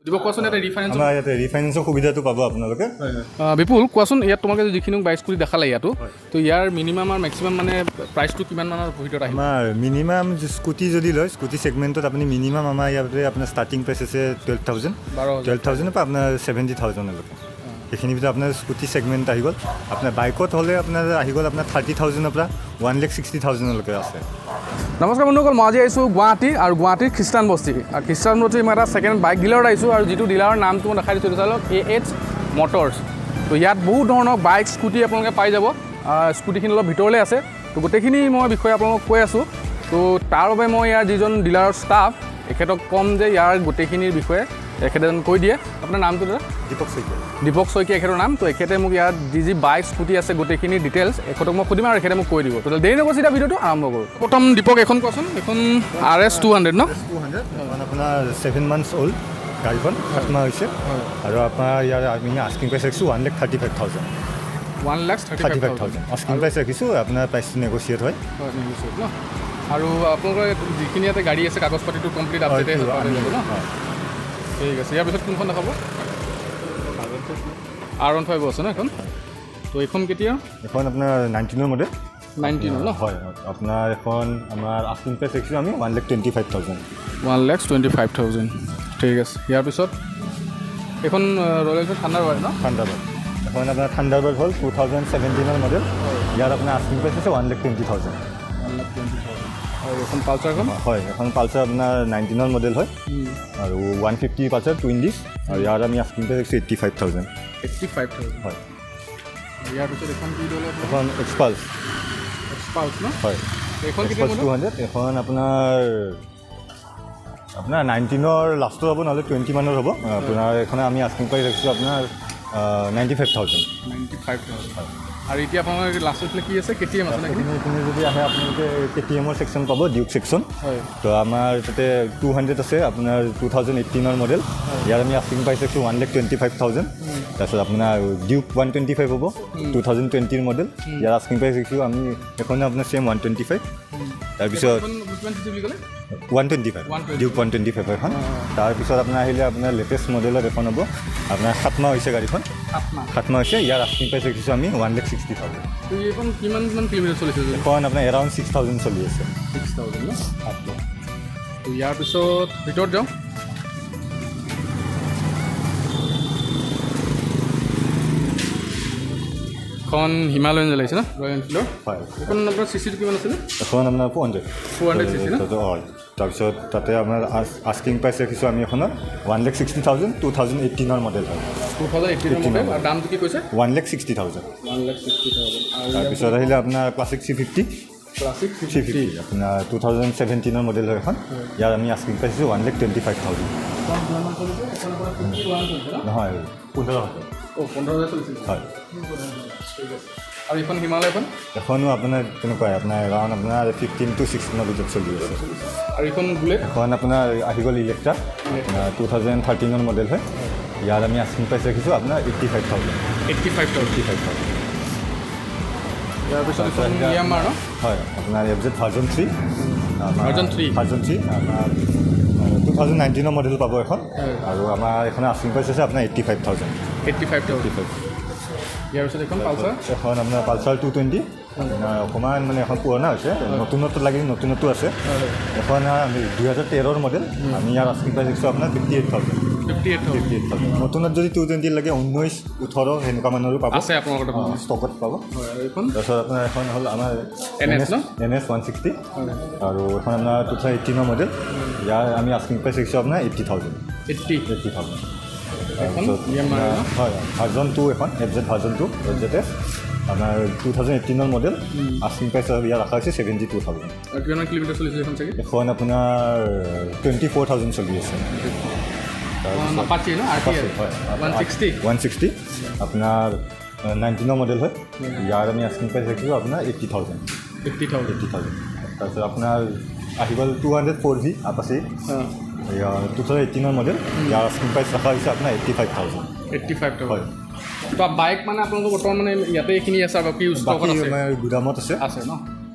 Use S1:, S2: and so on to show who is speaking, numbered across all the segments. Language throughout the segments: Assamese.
S1: দীপক, কোৱাচোন ইয়াতে ৰিফাইনেন্স?
S2: আমাৰ ইয়াতে ৰিফাইনেন্সৰ সুবিধাটো পাব আপোনালোকে।
S1: বিপুল, কোৱাচোন, ইয়াত তোমালোকে যিখিনি বাইক স্কুটি দেখালে ইয়াতো, তো ইয়াৰ মিনিমাম আৰু মেক্সিমাম মানে প্ৰাইচটো কিমান মানৰ ভিতৰত আহিব?
S2: আমাৰ মিনিমাম স্কুটি যদি লয়, স্কুটি ছেগমেণ্টত আপুনি মিনিমাম আমাৰ ইয়াতে আপোনাৰ ষ্টাৰ্টিং প্ৰাইচ আছে 12,000।
S1: 12,000।
S2: 12,000ৰ পৰা আপোনাৰ 70,000লৈকে, সেইখিনিৰ ভিতৰত আপোনাৰ স্কুটি ছেগমেণ্ট আহি গ'ল। আপোনাৰ বাইকত হ'লে আপোনাৰ আহি গ'ল আপোনাৰ 30,000ৰ পৰা 1,60,000লৈকে আছে।
S1: নমস্কাৰ বন্ধুসকল, মই আজি আহিছোঁ গুৱাহাটী আৰু গুৱাহাটীৰ খ্ৰীষ্টান বস্তি। আৰু খ্ৰীষ্টান বস্তিৰ মই এটা ছেকেণ্ড বাইক ডিলাৰত আহিছোঁ আৰু যিটো ডিলাৰৰ নামটো মই দেখাই দিছোঁ, এইটো চাই এ এইচ মটৰ্ছ। তো ইয়াত বহুত ধৰণৰ বাইক, স্কুটি আপোনালোকে পাই যাব। স্কুটিখিনি অলপ ভিতৰলৈ আছে। তো গোটেইখিনি মই বিষয়ে আপোনালোকক কৈ আছোঁ। তো তাৰ বাবে মই ইয়াৰ যিজন ডিলাৰৰ ষ্টাফ, এখেতক ক'ম যে ইয়াৰ গোটেইখিনিৰ বিষয়ে এখেতে যেন কৈ দিয়ে। আপোনাৰ নামটো দাদা?
S2: দীপক শইকীয়া।
S1: দীপক শইকীয়া এখেতৰ নাম। তো এখেতে মোক ইয়াত যি যি বাইক, স্কুটি আছে, গোটেইখিনি ডিটেইলছ এখেতক মই সুধিম আৰু এখেতে মোক কৈ দিব। তো দেৰি নকৰোঁ, চিধা ভিডিঅ'টো আৰম্ভ কৰোঁ। প্ৰথম দীপক, এখন কোৱাচোন, এখন RS 200 ন?
S2: 200 এখন আপোনাৰ 7 মান্থছ অ'ল্ড গাড়ীখন, 7 মাহ হৈছে। আৰু আপোনাৰ ইয়াৰ আমি আস্কিং প্ৰাইচ ৰাখিছোঁ 1,35,000।
S1: 1 lakh
S2: thirty
S1: 35
S2: five
S1: thousand.
S2: Thousand asking price ৰাখিছোঁ, আপোনাৰ প্ৰাইচটো নেগচিয়েট হয়।
S1: হয়, negotiate ন? আৰু আপোনালোকৰ যিখিনি ইয়াতে গাড়ী আছে, কাগজ পাতিটো কমপ্লিট আপডেট যাব ন?
S2: হয়।
S1: ঠিক আছে। ইয়াৰ পিছত কোনখন দেখাব? R15 আছে ন এখন? তো এইখন কেতিয়া?
S2: এখন আপোনাৰ 19ৰ মডেল।
S1: 19ৰ ন?
S2: হয়, আপোনাৰ এখন আমাৰ আস্কিং প্ৰাইচ ৰাখিছোঁ আমি 1,25,000।
S1: 1,25,000, ঠিক আছে। ইয়াৰ পিছত এইখন ৰয়েল এনফিল্ড থাণ্ডাৰবাৰ্ড ন?
S2: থাণ্ডাৰবাৰ্ড। এখন আপোনাৰ থাণ্ডাৰবাৰ্ড হ'ল 2017ৰ মডেল। ইয়াৰ আপোনাৰ আস্কিং প্ৰাইচ আছে 1,20,000।
S1: 1,20,000। আৰু এইখন পালচাৰখন?
S2: হয়, এখন পালচাৰ আপোনাৰ 19ৰ মডেল হয় আৰু 150 পালচাৰ, টুইন ডিছ। আৰু ইয়াৰ আমি আস্কিং প্ৰাইচ ৰাখিছোঁ 85,000।
S1: 85,000।
S2: হয়।
S1: ইয়াৰ পিছত এইখন কি দলে?
S2: এখন এক্সপালছ।
S1: এক্সপালছ ন?
S2: হয়।
S1: এইখন কেতিয়া?
S2: এক্সপালছ 200। এখন আপোনাৰ আপোনাৰ 19ৰ লাষ্টৰ হ'ব, নহ'লে 20 মানৰ হ'ব। আপোনাৰ এইখন আমি আস্কিং প্ৰাইচ ৰাখিছোঁ আপোনাৰ 95,000।
S1: 95,000। আৰু এতিয়া আপোনালোকৰ লাষ্টৰ ফালে কি আছে? কেটিএম আছে নেকি?
S2: এইখিনি যদি আহে আপোনালোকে, কেটিএমৰ ছেকশ্যন পাব, ডিউক ছেকশ্যন। তো আমাৰ তাতে 200 আছে, আপোনাৰ 2018ৰ মডেল। ইয়াৰ আমি আস্কিং প্ৰাইচ ৰাখিছোঁ 1,25,000। তাৰপিছত আপোনাৰ ডিউক 125 হ'ব, 2020ৰ মডেল। ইয়াৰ আস্কিং প্ৰাইচ ৰাখিছোঁ আমি এইখনো আপোনাৰ ছেম 125। তাৰপিছত
S1: এইখন কিমান চিচি বুলি ক'লে?
S2: 125।
S1: 125।
S2: ডিউক 125 এখন। তাৰপিছত আপোনাৰ আহিলে আপোনাৰ লেটেষ্ট মডেলত এখন হ'ব, আপোনাৰ 7 মাহ হৈছে গাড়ীখন।
S1: 7 মাহ।
S2: 7 মাহ হৈছে। ইয়াৰ আস্কিং প্ৰাইচ ৰাখিছোঁ আমি 1,60,000।
S1: তো এইখন কিমান কিমান কিলোমিটাৰ চলিছে?
S2: এখন আপোনাৰ এৰাউণ্ড 6,000 চলি আছে।
S1: 6,000 ন?
S2: 7 মাহ।
S1: তো ইয়াৰ পিছত ভিতৰত যাওঁ। এখন হিমালয়ন জ্বলাইছে ন, ৰয়েল এনফিল্ডৰ?
S2: হয়।
S1: এইখন আপোনাৰ চিচিটো কিমান আছিলে?
S2: এখন আপোনাৰ 400।
S1: 400 cc ন?
S2: হয়। তাৰপিছত তাতে আপোনাৰ আস্কিং প্ৰাইচ ৰাখিছোঁ আমি এখনত 1,60,000, 2018ৰ মডেল হয়।
S1: 2018ৰ মডেল। আৰু দামটো কি কৈছে?
S2: 1,60,000।
S1: 1,60,000। আৰু
S2: তাৰপিছত আহিলে আপোনাৰ ক্লাছিক 350।
S1: ক্লাছিক
S2: 350 আপোনাৰ 2017ৰ মডেল হয় এখন। ইয়াৰ আমি আস্কিং প্ৰাইচ দিছোঁ 1,25,000।
S1: কিমান চলিছে এখন? আপোনাৰ 51 চলিছে ন?
S2: নহয়, 15,000।
S1: অ', 15,000 চলিছে।
S2: হয়।
S1: ঠিক আছে। আৰু এইখন হিমালয়খন?
S2: এখনো আপোনাৰ তেনেকুৱাই, আপোনাৰ এৰাউণ্ড আপোনাৰ 15 টু 16ৰ ভিতৰত চলি আছে।
S1: আৰু এইখন বুলেট?
S2: এখন আপোনাৰ আহি গ'ল ইলেক্ট্ৰা, আপোনাৰ 2013ৰ মডেল হয়। ইয়াৰ আমি আস্কিং প্ৰাইচ ৰাখিছোঁ আপোনাৰ 85,000।
S1: 85,000।
S2: 85,000।
S1: ইয়াৰ পিছত এইখন য়ামাহা ন?
S2: হয়, আপোনাৰ FZ version 3।
S1: Version 3।
S2: Version 3 আপোনাৰ 2019ৰ মডেল পাব এখন। আৰু আমাৰ এইখন আস্কিং প্ৰাইচ আছে আপোনাৰ 85,000।
S1: 85,000।
S2: 85।
S1: ইয়াৰ পিছত এইখন পালচাৰ?
S2: এখন আপোনাৰ পালচাৰ 220। আপোনাৰ অকণমান মানে এখন পুৰণা হৈছে, নতুনত্ব লাগে, নতুনত্ব আছে। এখন আমি 2013ৰ মডেল। আমি ইয়াৰ আস্কিং প্ৰাইচ ৰাখিছোঁ আপোনাৰ 58,000।
S1: 58,000।
S2: 58,000। নতুনত যদি 220 লাগে, 19, 18 সেনেকুৱা মানৰো পাব।
S1: আছে আপোনালোকৰ তাত?
S2: ষ্টকত পাব।
S1: হয়। আৰু এইখন?
S2: তাৰপিছত আপোনাৰ এখন হ'ল আমাৰ
S1: NS ন?
S2: NS 160। আৰু এখন আপোনাৰ 2018ৰ মডেল। ইয়াৰ আমি আস্কিং প্ৰাইচ ৰাখিছোঁ আপোনাৰ 80,000।
S1: 80।
S2: 80,000।
S1: এখন
S2: তাৰপিছত
S1: য়ামাহা ন?
S2: হয়, ভাৰ্জন 2 এখন, FZ version 2, FZS আপোনাৰ 2018ৰ মডেল। আস্কিং প্ৰাইচ ইয়াৰ ৰখা হৈছে 72,000।
S1: আৰু কিমান কিলোমিটাৰ চলিছে এইখন চাগে?
S2: এখন আপোনাৰ 24,000 চলি আছে। তাৰপিছত
S1: আপাচি ন, RTR?
S2: হয়।
S1: 160।
S2: 160 আপোনাৰ 19ৰ মডেল হয়। ইয়াৰ আমি আস্কিং প্ৰাইচ ৰাখিছোঁ আপোনাৰ 80,000।
S1: 80,000।
S2: 80,000। তাৰপিছত আপোনাৰ আহি গ'ল 200 4V Apache, 2018ৰ model. ইয়াৰ আস্কিং প্ৰাইচ ৰখা হৈছে আপোনাৰ 85,000।
S1: 85,000।
S2: হয়।
S1: তো বাইক মানে আপোনালোকৰ বৰ্তমান মানে ইয়াতে এইখিনি আছে আৰু বাকী ষ্টকত
S2: বাকী
S1: আছে?
S2: আমাৰ গুদামত আছে।
S1: আছে ন?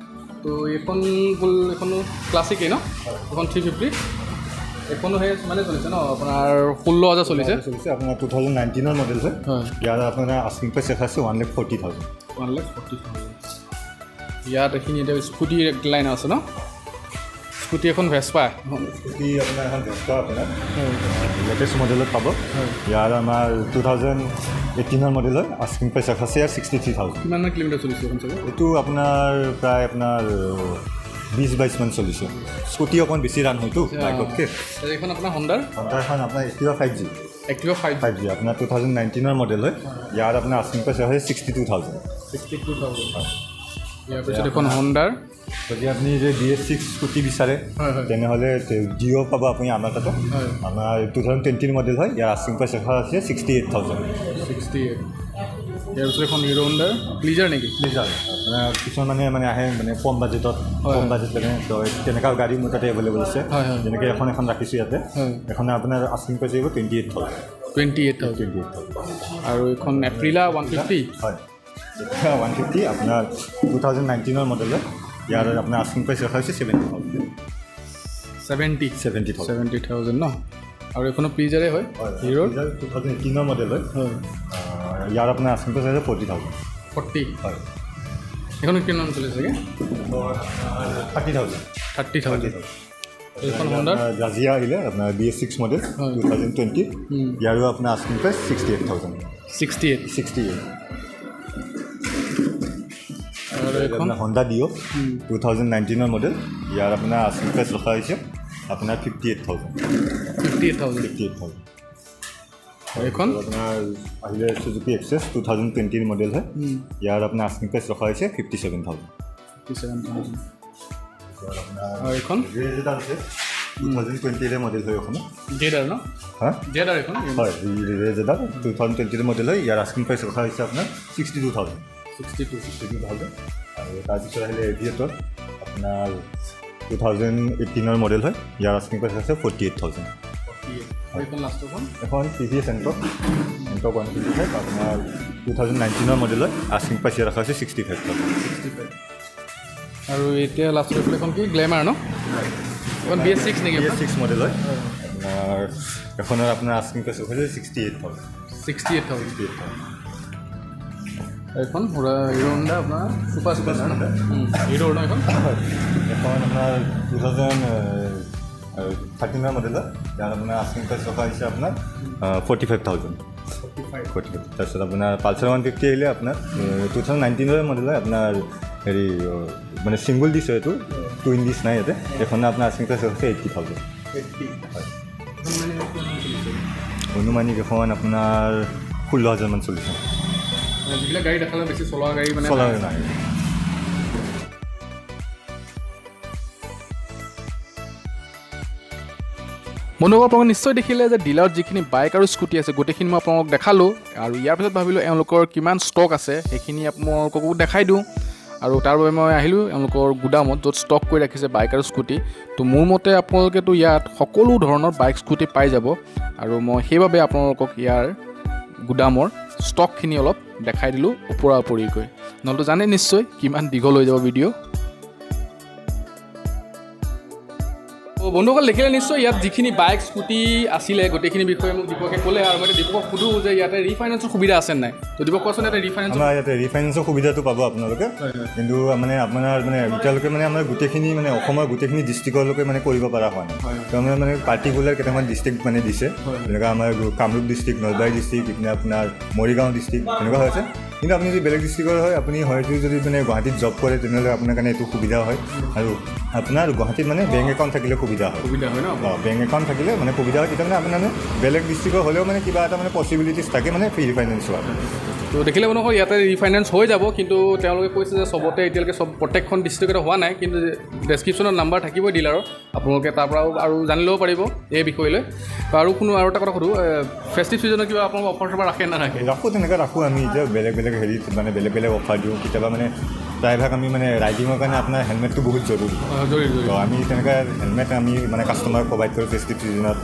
S1: তো এইখন ফুল, এইখনো ক্লাছিকেই ন? এইখন 350। এইখনো সেই সিমানেই চলিছে ন, আপোনাৰ 16,000 চলিছে।
S2: চলিছে আপোনাৰ 2019ৰ মডেল হয়।
S1: হয়।
S2: ইয়াৰ আপোনাৰ আস্কিং প্ৰাইচ ৰখা আছে 1,40,000।
S1: 1,40,000। ইয়াত এইখিনি এতিয়া স্কুটি লাইন আছে ন, স্কুটি এখন ভেস্পা।
S2: স্কুটি আপোনাৰ এখন ভেস্পা, আপোনাৰ লেটেষ্ট মডেলত পাব। ইয়াৰ আমাৰ 2018ৰ মডেল হয়, আস্কিং প্ৰাইচ ৰখা আছে ইয়াৰ 63,000।
S1: কিমানমান কিলোমিটাৰ চলিছে এখন চাগে?
S2: এইটো আপোনাৰ প্ৰায় আপোনাৰ 20-22মান চলিছে। স্কুটি অকণ বেছি ৰান হয়তো বাইকতকৈ।
S1: এইখন আপোনাৰ হণ্ডাৰ?
S2: হণ্ডাৰখন আপোনাৰ এক্টিভা 5G।
S1: Activa 5
S2: 5G, আপোনাৰ 2019ৰ মডেল হয়। ইয়াৰ আপোনাৰ আস্কিং প্ৰাইচ হয় 62,000।
S1: 62,000। ইয়াৰ পিছত এখন হণ্ডাৰ।
S2: যদি আপুনি যে BS6 scooty বিচাৰে,
S1: হয় হয়
S2: তেনেহ'লে ডিঅ' পাব আপুনি আমাৰ তাতে। আমাৰ 2020ৰ মডেল হয়। ইয়াৰ আস্কিং প্ৰাইচ ৰখা আছে 68,000।
S1: 68। ইয়াৰ পিছত এখন হিৰ' হণ্ডাৰ প্লিজাৰ নেকি?
S2: প্লিজাৰ। আপোনাৰ কিছুমান মানে আহে মানে কম বাজেটত, কম বাজেট লাগে, তো তেনেকুৱা গাড়ী মোৰ তাতে এভেইলেবল আছে।
S1: হয় হয়
S2: যেনেকৈ এখন ৰাখিছোঁ ইয়াতে। এখন আপোনাৰ আস্কিং প্ৰাইচ আহিব 28,000।
S1: 28,000।
S2: 28,000।
S1: আৰু এইখন এপ্ৰিলা 150।
S2: হয়, 150, আপোনাৰ 2019ৰ মডেল হয়। ইয়াৰ আপোনাৰ আস্কিং প্ৰাইচ ৰখা হৈছে 70,000।
S1: 70?
S2: 70,000।
S1: 70,000 ন। আৰু এইখনো প্লিজাৰে হয়, হিৰ'ৰ?
S2: 2018ৰ মডেল হয়।
S1: হয়।
S2: ইয়াৰ আপোনাৰ আস্কিং প্ৰাইচ আছে 40,000।
S1: 40?
S2: হয়।
S1: এইখন কিমান চলিছে চাগে?
S2: 30,000।
S1: 30,000। এইখন হণ্ডাৰ?
S2: জাজিয়া আহিলে আপোনাৰ BS6 model, 2020। ইয়াৰো আপোনাৰ আস্কিং প্ৰাইচ 68,000।
S1: 68?
S2: 68।
S1: আৰু এইখন?
S2: আপোনাৰ হণ্ডা ডিঅ', 2019ৰ মডেল। ইয়াৰ আপোনাৰ আস্কিং প্ৰাইচ ৰখা হৈছে আপোনাৰ 58,000।
S1: 58,000।
S2: 58,000।
S1: এইখন?
S2: আপোনাৰ আহিলে চুজুকি এক্সেছ, 2020ৰ মডেল হয়। ইয়াৰ আপোনাৰ আস্কিং প্ৰাইচ ৰখা হৈছে 57,000।
S1: 57,000।
S2: আপোনাৰ
S1: আৰু এইখন?
S2: ৰে জেড আৰ আছে, 2020ৰে মডেল হয় এইখনো।
S1: জেড আৰ ন?
S2: হা?
S1: জেড আৰ এইখন?
S2: হয়, ৰে জেড আৰ 2020ৰ মডেল হয়। ইয়াৰ আস্কিং প্ৰাইচ ৰখা হৈছে আপোনাৰ 62,000।
S1: 62।
S2: 62,000। আৰু তাৰপিছত আহিলে এভিয়েটৰ, আপোনাৰ 2018ৰ মডেল হয়। ইয়াৰ আস্কিং প্ৰাইচ আছে 48,000।
S1: এইখন লাষ্টৰখন?
S2: এখন টিভিএছ এণ্টৰ্ক, এণ্টৰ্ক 125, আপোনাৰ 2019ৰ মডেল হয়। আস্কিং প্ৰাইচ ইয়াৰ ৰখা হৈছে 65,000।
S1: 65। আৰু এতিয়া লাষ্টৰ এইফালে এখন কি, গ্লেমাৰ ন? এখন BS6 নেকি?
S2: BS6 model হয়। আপোনাৰ এখনৰ আপোনাৰ আস্কিং প্ৰাইচ হৈছে 68,000।
S1: 68,000।
S2: 68,000।
S1: এইখন হিৰ' হোণ্ডা আপোনাৰ ছুপাৰ স্প্লেণ্ডাৰ ন? হিৰ'ৰ ন এইখন?
S2: এখন আপোনাৰ 2013ৰ মডেল হয়। ইয়াৰ আপোনাৰ আস্কিং প্ৰাইচ ৰখা হৈছে আপোনাৰ 45,000।
S1: 45।
S2: 45। তাৰপিছত আপোনাৰ পালচাৰ 150 আহিলে আপোনাৰ 2019ৰ মডেল হয়। আপোনাৰ হেৰি মানে ছিংগল ডিছ হয় এইটো, টুইন ডিছ নাই ইয়াতে। এইখনৰ আপোনাৰ আস্কিং প্ৰাইচ হৈছে 80,000।
S1: 80?
S2: হয়।
S1: এইখন মানে কিমান চলিছে?
S2: অনুমানিক এখন আপোনাৰ 16,000মান চলিছে।
S1: মানে যিবিলাক গাড়ী দেখালে বেছি চলোৱা গাড়ী মানে
S2: চলা নাই।
S1: বন্ধুসকল, আপোনালোকে নিশ্চয় দেখিলে যে ডিলাৰত যিখিনি বাইক আৰু স্কুটি আছে গোটেইখিনি মই আপোনালোকক দেখালোঁ। আৰু ইয়াৰ পিছত ভাবিলোঁ এওঁলোকৰ কিমান ষ্টক আছে সেইখিনি আপোনালোককো দেখাই দিওঁ। আৰু তাৰ বাবে মই আহিলোঁ এওঁলোকৰ গুদামত, য'ত ষ্টক কৰি ৰাখিছে বাইক আৰু স্কুটি। তো মোৰ মতে আপোনালোকেতো ইয়াত সকলো ধৰণৰ বাইক স্কুটি পাই যাব। আৰু মই সেইবাবে আপোনালোকক ইয়াৰ গুদামৰ ষ্টকখিনি অলপ দেখাই দিলোঁ ওপৰা ওপৰিকৈ, নহ'লেতো জানে নিশ্চয় কিমান দীঘল হৈ যাব ভিডিঅ'। তো বন্ধুসকল, দেখিলে নিশ্চয় ইয়াত যিখিনি বাইক স্কুটি আছিলে গোটেইখিনি বিষয়ে মোক দীপকে ক'লে। আৰু মই এতিয়া দীপকক সোধোঁ যে ইয়াতে ৰিফাইনেন্সৰ সুবিধা আছে নাই। তো দীপক, কোৱাচোন, ইয়াতে ৰিফাইনেন্স?
S2: আমাৰ ইয়াতে ৰিফাইনেন্সৰ সুবিধাটো পাব আপোনালোকে। কিন্তু মানে আপোনাৰ মানে এতিয়ালৈকে মানে আমাৰ গোটেইখিনি মানে অসমৰ গোটেইখিনি ডিষ্ট্ৰিক্টলৈকে মানে কৰিব পৰা হোৱা নাই। তো আমাৰ মানে পাৰ্টিকুলাৰ কেইটামান ডিষ্ট্ৰিক্ট মানে দিছে। যেনেকুৱা আমাৰ কামৰূপ ডিষ্ট্ৰিক্ট, নলবাৰী ডিষ্ট্ৰিক্ট, ইপিনে আপোনাৰ মৰিগাঁও ডিষ্ট্ৰিক্ট, তেনেকুৱা হৈছে। কিন্তু আপুনি যদি বেলেগ ডিষ্ট্ৰিক্টৰ হয়, আপুনি হয়তো যদি মানে গুৱাহাটীত জব কৰে, তেনেহ'লে আপোনাৰ কাৰণে এইটো সুবিধা হয়। আৰু আপোনাৰ গুৱাহাটীত মানে বেংক একাউণ্ট থাকিলে সুবিধা হয়।
S1: সুবিধা হয় ন?
S2: অঁ, বেংক একাউণ্ট থাকিলে মানে সুবিধা হয়। তেতিয়া মানে আপোনাৰ মানে বেলেগ ডিষ্ট্ৰিক্টৰ হ'লেও মানে কিবা এটা মানে পচিবিলিটিছ থাকে মানে ফ্ৰী ৰিফাইনেন্স হোৱাৰ।
S1: তো দেখিলে বন্ধুসকল, ইয়াতে ৰিফাইনেন্স হৈ যাব। কিন্তু তেওঁলোকে কৈছে যে চবতে এতিয়ালৈকে চব প্ৰত্যেকখন ডিষ্ট্ৰিক্টতে হোৱা নাই। কিন্তু ডেছক্ৰিপশ্যনত নাম্বাৰ থাকিবই ডিলাৰৰ, আপোনালোকে তাৰ পৰাও আৰু জানি ল'ব পাৰিব এই বিষয়লৈ। তো আৰু কোনো আৰু এটা কথা সোধোঁ, ফেষ্টিভ ছিজনত কিবা আপোনালোকে অফাৰ চফাৰ ৰাখে নাৰাখে?
S2: ৰাখোঁ, তেনেকৈ ৰাখোঁ আমি। এতিয়া বেলেগ বেলেগ হেৰিত মানে বেলেগ বেলেগ অফাৰ দিওঁ কেতিয়াবা। মানে প্ৰায়ভাগ আমি মানে ৰাইডিঙৰ কাৰণে আপোনাৰ হেলমেটটো বহুত জৰুৰী।
S1: জৰুৰী, জৰুৰী।
S2: তো আমি তেনেকৈ হেলমেট আমি মানে কাষ্টমাৰক প্ৰভাইড কৰোঁ ফেষ্টিভ ছিজনত।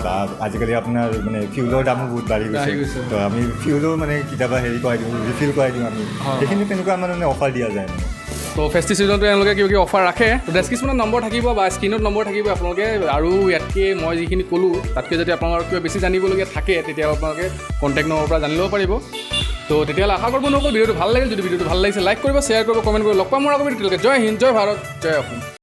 S2: বা আজিকালি আপোনাৰ মানে ফিউলৰ দামো বহুত বাঢ়ি
S1: বাঢ়ি
S2: গৈছে।
S1: গৈছে।
S2: তো আমি ফিউলো মানে কেতিয়াবা হেৰি কৰাই দিওঁ, ৰিফিল কৰাই দিওঁ আমি। সেইখিনি তেনেকুৱা আমাৰ মানে অফাৰ দিয়া যায় মানে।
S1: তো ফেষ্টিভ ছিজনটো এওঁলোকে কিবা কিবি অফাৰ ৰাখে। তো ডেছক্ৰিপশ্যনত নম্বৰ থাকিব বা স্ক্ৰীণত নম্বৰ থাকিব। আপোনালোকে আৰু ইয়াতকৈ মই যিখিনি ক'লোঁ, তাতকৈ যদি আপোনালোকৰ কিবা বেছি জানিবলগীয়া থাকে, তেতিয়া আপোনালোকে কণ্টেক্ট নম্বৰৰ পৰা জানি ল'ব পাৰিব। তো তেতিয়াহ'লে আশা কৰিব নক'ল ভিডিঅ'টো ভাল লাগিল। যদি ভিডিঅ'টো ভাল লাগিছে, লাইক কৰিব, শ্বেয়াৰ কৰিব, কমেণ্ট কৰিব। লগ পাম মোৰ আগৰ ভিডিঅ'টোলৈকে। জয় হিন্দ, জয় ভাৰত, জয় অসম।